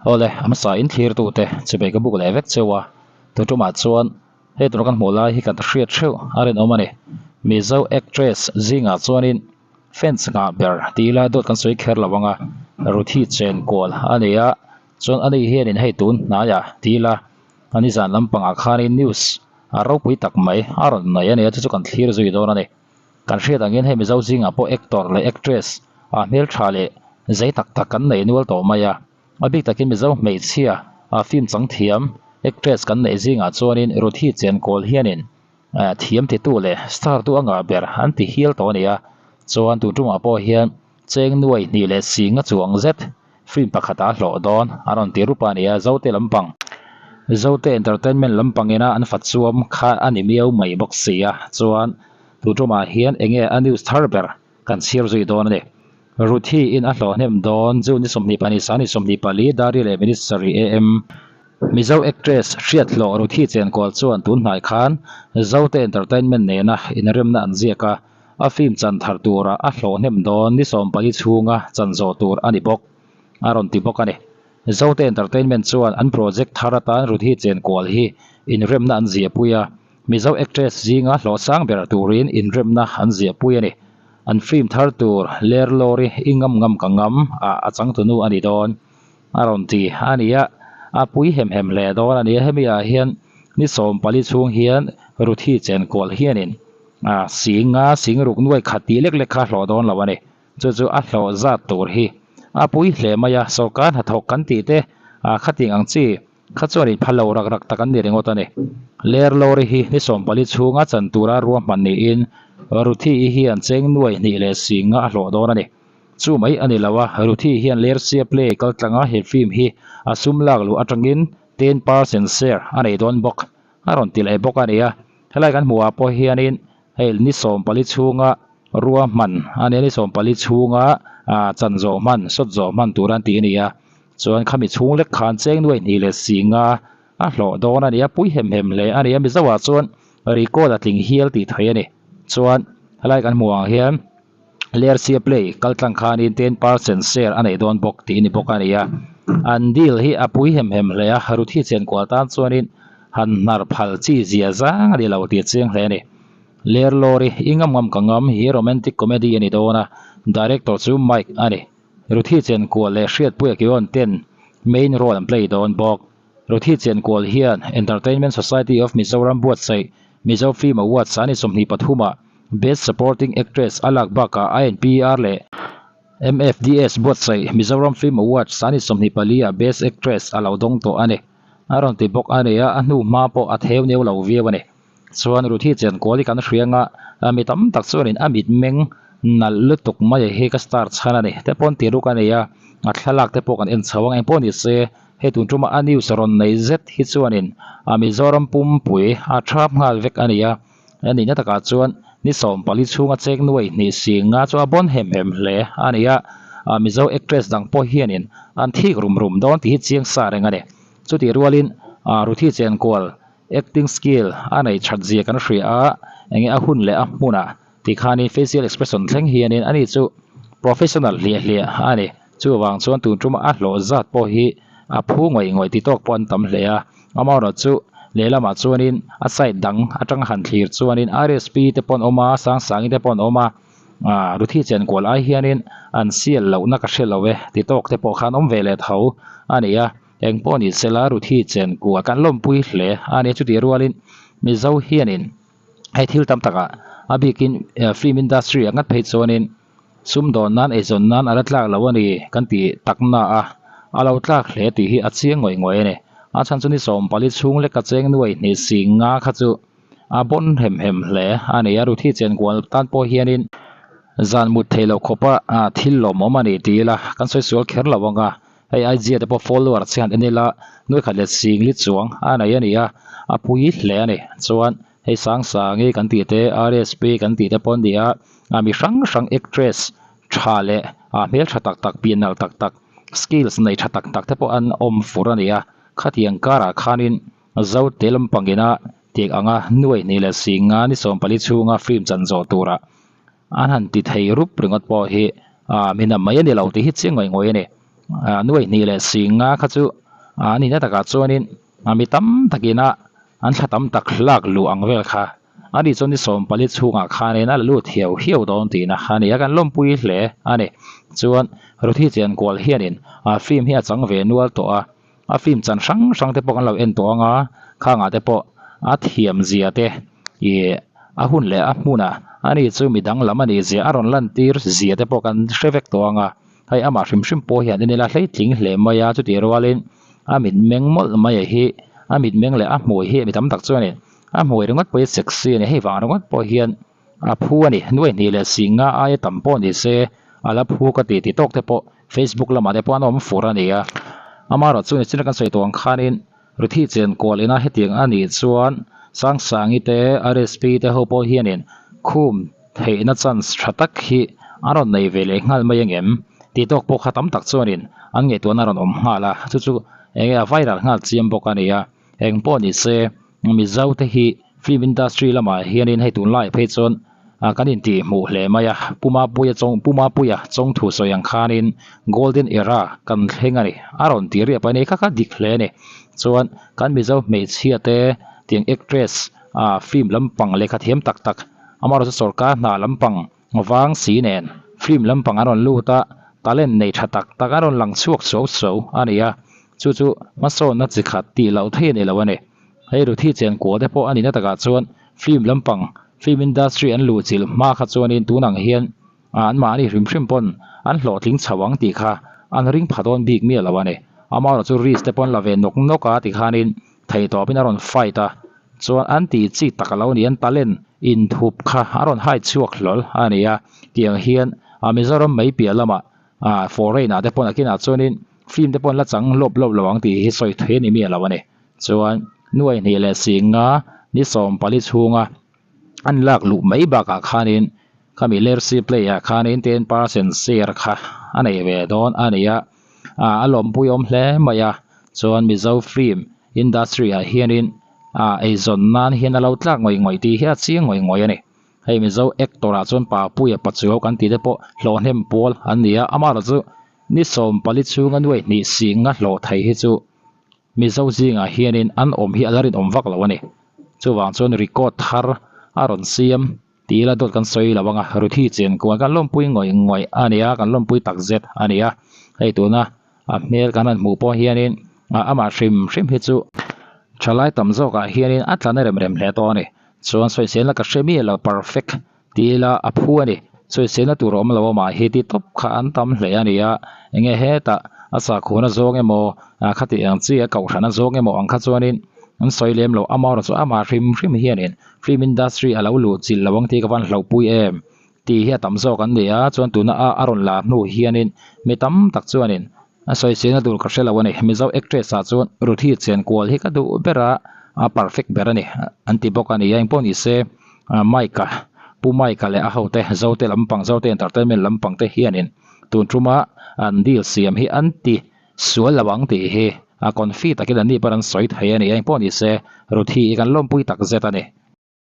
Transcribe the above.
Awle, a hmasa in thlir tute chubei ka buk leh vek cheu a, tu tumah chuan hei tur kan hmuh lai hi kan hriat theuh a rinawm a ni. Mizo actress zingah chuanin fans nghah ber tih ila dawt kan sawi kher lo ang a, Ruthi Chenkual a ni a, chuan ani hianin hei tun hnaiah tih ila a nizan lampangah khanin news a ropui tak mai a rawn nei a ni a, chu chu kan thlir zui dawn a ni. Kan hriat angin hei Mizo zingah pawh actor leh actress ah hmeltha leh zei tak tak kan nei nual tawh mai a. A bik takin Mizo hmeichhia ah film chang thiam actress kan neih zingah chuanin Ruthi Chenkawl hianin thiam titu leh star tu a ngah ber an ti hial tawh a ni a. Chuan tun tumah pawh hian cheng nuai hnih leh singa chuang zet film pakhat ah a hlawh dawn a rawn ti rup a ni a, Zote lampang Zote Entertainment lampang ina an fa chuam kha a ni miau mai bawk si a, chuan tu tumah hian enge a news thar ber kan chhiar zui dawn a ni. Ruthi in a hlawh hnem dawn June ni 22 sang ni 24 Dari leh minute sarih am. Mizo actress hriat hlawh Ruthi Chenkawl chuan tun hnai khan Zote Entertainment nena inremna an ziak a, A film chan thar tura a hlawh hnem dawn ni 14 chhunga chan zawh tur a ni bawk, a rawn ti bawk a ni. Zote Entertainment chuan an project thar atan Ruthi Chenkual hi inremna an ziahpui a, Mizo actress zinga hlawh sang ber turin inremna an ziahpui a ni. An film thar tur Ler Lawri i ngam ngam ka ngam ah a changtunu a ni dawn, a rawn ti a ni a, a pui hem hem hle dawn a ni a. Hemi ah hian ni 14 chhung hian Ruthi Chenkual hianin A singa sing ruk nuai khat tih lek lek kha hlawh dawn lo a ni. Chu chu a hlawh zat tur hi a pui hle mai a, sawrkar hnathawk kan tih te a khating ang chi kha chuan in phal lo rak rak tak an ni ringawt a ni. Ler lawri hi ni 14 chhunga chan tura ruahman niin Ruthi i hian cheng nuai hnih leh singa a hlawh dawn a ni. Chu mai a ni lo a, Ruthi hian Lersia play kal tlanga he film hi a sum lak luh atangin 10% share a nei dawn bawk. A rawn ti leh bawk a ni a, helai kan hmuh ah pawh hianin hei ni 14 chhunga rua hman a nia ni 14 chhunga ah chan zawh hman sawt zawh hman tur an tih a ni a, chuan khami chhung lek khan cheng nuai hnih leh singa a hlawh dawn a ni a, pui hem hem hle a ni a, Mizo ah chuan record a tling hial tih theih a ni, chuan helai kan hmuh ang hian. Lersia play kal tlang khanin 10% share a nei dawn bawk tih a ni bawk a ni a. An deal hi a pui hem hem hle a, Ruthi Chenkual tan chuanin han hnar phal chi zia zang a ni lo tih a chiang hle a ni. Ler Lawri i ngam ngam ka ngam hi romantic comedy a ni dawn a, director chu Mike a ni. Ruthi Chenkual leh Hriatpuia Kion ten main role an play dawn bawk. Ruthi Chenkual hian Entertainment Society of Mizoram buatsaih Mizo Film Awards a ni 23 ah Best Supporting Actress a lak bakah INPR leh MFDS buatsaih Mizoram Film Awards a ni 24 ah Best Actress a lo dawng tawh a ni. A rawn ti bawk a ni a, a hnu hma pawh a theu neu lo viau a ni. Chuan Ruthi Chenkual hi kan hria anga mi tam tak chuanin a mitmeng nalh lutuk mai hi ka star chhan a ni. Te pawn ti ruk a ni a, a thlalak te pawh kan en chho ang engpawh ni se hei tun tuma a news rawn nei zet hi chuanin a Mizoram pumpui a thap nghal vek a ni a. A nihna takah chuan ni 14 chhunga chek nuai hnih singa chu a bawn hem hem hle a ni a, Mizo actress dang pawh hianin an thik rum rum dawn tih hi chiang sa reng a ni. Chutih rualin Ruthi Chenkual Acting skill a nei that zia kan hria a, enge a hun leh a hmunah ti khanin facial expression thleng hianin ani chu professional hliah hliah a ni. Chuvang chuan tun tuma a hlawh zat pawh hi a phu ngawih ngawih ti tawk pawh an tam hle a. Amaherawh chu lehlamah chuanin a side dang atanga han thlir chuanin RSP te pawh an awm a, Sangsangi te pawh an awm a, ah Ruthi Chenkual ai hianin an sial lohna ka hre lo e ti tawk te pawh khan awm ve leh tho a ni a. Eng pawh ni sela Ruthi Chenkua kan lawmpui hle a nia chutih rualin Mizo hianin hei thil tam takah a bikin film industry ah ngat phei chuanin sumdawn nan eizawn nan a la tlak lo a ni kan ti tak na a, a lo tlak hle tih hi a chiang ngawih ngawih a ni. A chhan chu ni 14 chhung leka cheng nuai hnih sing nga kha chu a bawn hem hem hle a ni a, Ruthi Chenkual tan pawh hianin zan mut theih loh khawpa thil lawmawm a ni ti ila kan sawi sual kher lo ang a. Hei IG te pawh follower chian en ila nuai khat leh sing li chuang a nei a ni a, a pui hle a ni. Chuan hei Sangsangi kan tih te, RSP kan tih te pawh an ni a, a mi hrang hrang actress tha leh a hmel tha tak tak, pian nalh tak tak, skills nei tha tak tak te pawh an awm fur a ni a. Khatiang karah khanin Zote lampangina tiang anga nuai hnih leh sing nga ni 14 chhunga film chan zawh turah an han ti thei rup ringawt pawh hi a mi na mai a ni lo tih hi chiang ngawih ngawih a ni. Ah nuai hnih leh singa kha chu ah a nihna takah chuanin ah mi tam takin a an thla tam tak lak luh ang vel kha a ni chuan ni 14 chhungah khanin a la lut hiau hiau dawn tihna a ni a kan lawmpui hle a ni. Chuan Ruthi Chenkual hianin ah film hi a chang ve nual tawh a. A film chan hrang hrang te pawh kan lo en tawh ang a, khangah te pawh a thiam zia te ih a hun leh a hmun a ani chu mi danglam a nih zia a rawn lan tir zia te pawh kan hre vek tawh ang a, hei amah hrim hrim pawh hian en ila hleitling hle mai a chutih rualin a mitmeng mawlh mai a hi a mitmeng leh a hmui hi mi tam tak chuanin a hmui ringawt pawh hi sexy a ni hei vang ringawt pawh hian A phu a ni. Nuai hnih leh sing nga aia tam pawh ni se, a la phu ka ti ti tawk te pawh Facebook lamah te pawh an awm fur a ni a. Amaherawh chu nichina kan sawi tawh ang khanin Ruthi Chenkual ina hetiang a nih chuan Sangsangi te, RSP te ho pawh hianin khum theihna chance tha tak hi an rawn nei ve leh nghal mai angem ti tawk pawh kha tam tak chuanin an ngaihtuahna a rawn awm nghal a, chu chu enge a viral nghal chiam bawk a ni a. Eng pawh ni se, Mizo te hi film industry lamah hianin hei tunlaiah phei chuan kan intih hmuh hle mai a, Pu Mapuia chawng Pu Mapuia chawngthu sawi ang khanin Golden Era kan thleng a ni, a rawn ti riap a ni, kha kha dik hle a ni. Chuan kan Mizo hmeichhia te tiang actress ah film lampang lehkha thiam tak tak amaherawhchu sorkar hna lampang vang si nen film lampang an rawn lut a, talent nei tha tak tak an rawn lang chhuak suau suau a ni a, chu chu hmasawnna chi khat tih loh thei a ni lo a ni. Hei Ruthi Chenkual te pawh a nihna takah chuan film lampang film industry an luh chilh hma kha chuanin tun ang hian an mahni hrim hrim pawn an hlawhtling chho ang tih kha an ring pha dawn bik miah lo a ni. Amaherawhchu chu risk te pawh an la ve nawk nawk a tikhanin theihtawpin a rawn fight a, chuan an tih chi tak a lo ni, an talent inthup kha a rawn hai chhuak hlawl a ni a, tiang hian a Mizoram mai piah lamah ah foreign ah te pawn a kinah chuanin film te pawh an la chang lawp lawp lo ang tih hi sawi thei a ni miah lo a ni. Chuan nuai hnih leh singa ni 14 chhunga an lak luh mai bakah khanin khami Lersi play ah khanin 10% share kha a nei ve dawn a ni a, ah a lawmpui awm hle mai a, chuan Mizo film industry ah hianin ah eizawn nan hian a lo tlak ngawih ngawih tih hi a chiang ngawih ngawih a ni. Hei Mizo actor ah chuan Papuia Pachuau kan tih te pawh hlawh hnem pawl an ni a, amaherawh chu ni 14 chhunga nuai hnih singa hlawh thei hi chu Mizo zingah hianin an awm hi a la rinawm vak lo a ni. Chuvang chuan record thar a rawn siam tih ila dawt kan sawi lo ang a, Ruthi Chenkuan kan lawmpui ngawih ngawih a ni a, kan lawmpui tak zet a ni a. Hei tuna a hmel kan han hmuh pawh hianin amah hrim hrim hi chu thalai tam zawkah hianin a tla na rem rem hle tawh a ni. Chuan sawiselna ka hre miah lo perfect tih ila a phu a ni. Sawiselna tur a awm lo amah hi ti tawp kha an tam hle a ni a, enge hetah a sakhuna zawng emaw khati ang chi a kohhrana zawng emaw ang kha chuanin an sawi lem lo amaherawhchu amah hrim hrim hianin film industry a lo luh chilh lo ang tih ka van hlauhpui em tih hi a tam zawk an ni a, chuan tuna a a rawn la hnu hianin mi tam tak chuanin a sawiselna tur ka hre lo a ni. Mizo actress ah chuan Ruthi Chenkual hi ka duh ber a, a perfect ber a ni an ti bawk a ni a, engpawh ni se Mike-a Pu Mike-a leh a hote Zote lampang Zote entertainment lampang te hianin tun tuma an deal siam hi an ti sual lo ang tih hi a confi takin an ni pawn an sawi thei a ni a, engpawh ni se Ruthi hi kan lawmpui tak zet a ni.